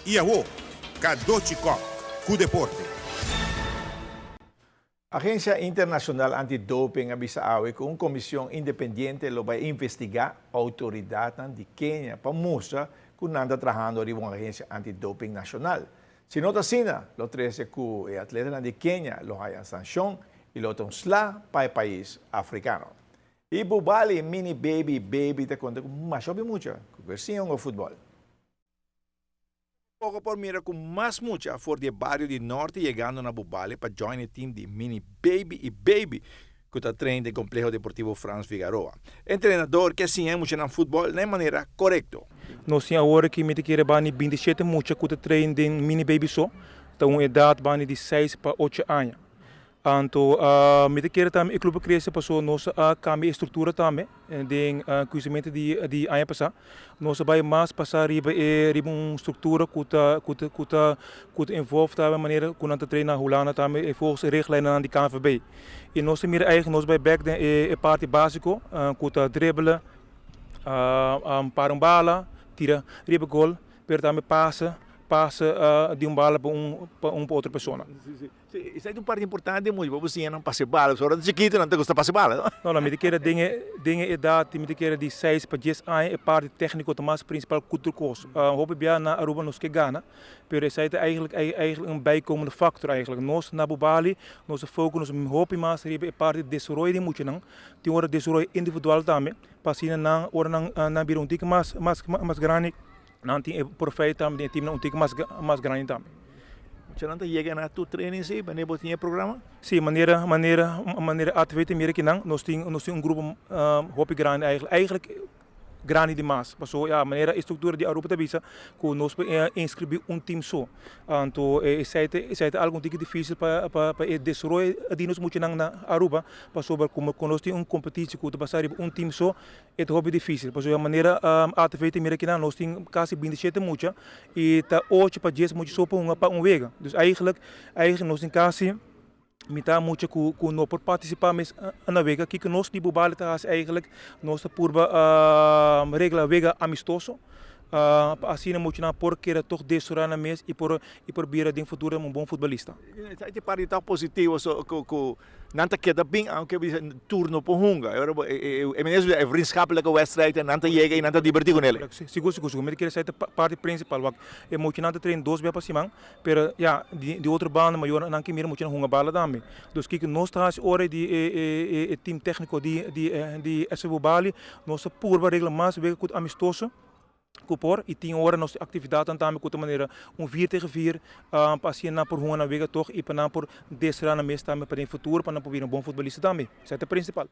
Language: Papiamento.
I awo, Cadochi Kock ku deporte. Agencia Internacional Anti-Doping a bisa awe cu un comision independiente lo bay investiga autoridadnan di Kenia pa mustra cu nan ta trahando riba un agencia anti-doping nacional. Si no ta asina, lo trece cu e atletanan di Kenia lo haya sancion y lo ta un sla pa e pais Africano. Y Bubali Mini Baby Baby ta conta cu masha hopi mucha cu kier siña hunga futbol. Poko por mira ku mas mucha for di e bario di Norte yegando na Bubali pa join e team di Mini Baby i Baby ku ta train den Kompleho Deportivo Frans Figaroa. E entrenador ke siña e muchanan futbòl na e manera korekto. Nos tin awor aki mi ta kere bani 27 mucha ku ta train den Mini Baby so, ta un edat bani di seis pa ocho aña. Anto mi ta kere tambe e club a crece paso nos a cambia e structura tambe den cuminsamentu di di aña pasa. Nos a bay mas pasa riba e riba un structura cu ta cu ta cu ta cu ta involve tambe manera cu nan ta train na Hulanda tambe e volgens e richtlijnennan di KNVB. Y nos ta mira eigenlijk nos bay bek den e e parti basico cu ta dribbelen, para un bala, tira riba gol, pero tambe pasa pasa di un bala pa un pa un pa otro persona. Sí, esei ta un parti importante mucho pa bo siña nan pasa e bala, pasobra ora ta chikito nan ta gusta pasa e bala, no? No, no, mi ta kere den e den e edat, mi ta kere di seis pa dies aña e parti tecnico ta mas principal ku tur kos. Hopi bia na Aruba nos ke gana, pero esei ta eigenlijk eigenlijk un bijkomende factor eigenlijk. Nos na Bubali nos ta focu nos hopi mas riba e parti desaroyo di muchanan, tin ora desaroyo individual tambe, pa asina nan ora nan nan bira un tiki mas mas mas grandi Nan tin e profeit tambe den e teamnan un tiki mas mas grandi tambe. Muchanan ta yega na tur training si wanneer bo tin e programa? Si, manera manera manera ATV ta mira kinan nos tin nos tin un grupo hopi grandi eigenlijk eigenlijk grandi di mas paso ya manera e struktura di Aruba ta bisa ku nos por inskribí un team so. Anto esei ta esei ta algu un tiki difisil pa pa pa e desaroyo di nos muchanan na Aruba pasobra komo ku nos tin un kompetisi ku ta basa riba un team so E ta hopi dificil, pasobra manera ATV ta mira kinan nos tin casi 27 mucha y ta ocho pa dies mucha so pa hunga pa un wega. Dus eigenlijk, eigenlijk nos tin casi mitad mucha cu cu no por participa mes na wega. Kico nos di Bubali ta haci eigenlijk, nos ta purba regla wega amistoso pa asina muchanan por keda toch desora nan mes y por y por bira den futuro un bon futbolista. Esaki ta e parti toch positivo so cu cu Nan ta keda bin aunke bisa tur no por hunga. E ora bo e e meneer e vriendschappelijke wedstrijd nan ta yega y nan ta diberti con el. Sigur sigur sigur mi ta kere esei ta parti principal wak e muchanan ta train dos bia pa siman pero ya di di otro banda mayornan nan ke mira muchanan hunga bala tambe dus kiko nos ta hasi ora di e e e team tecnico di di di SV Bubali nos ta purba regla mas wega ku ta amistoso. Ku por i tin ora nos aktividatnan tambe ku ta manera un vier tegen vier pa asina nan por hunga nan wega tog i pa nan por desterá nan mes tambe pa den futuro pa nan por bira un bon futbolista tambe. Esei ta e prinsipal.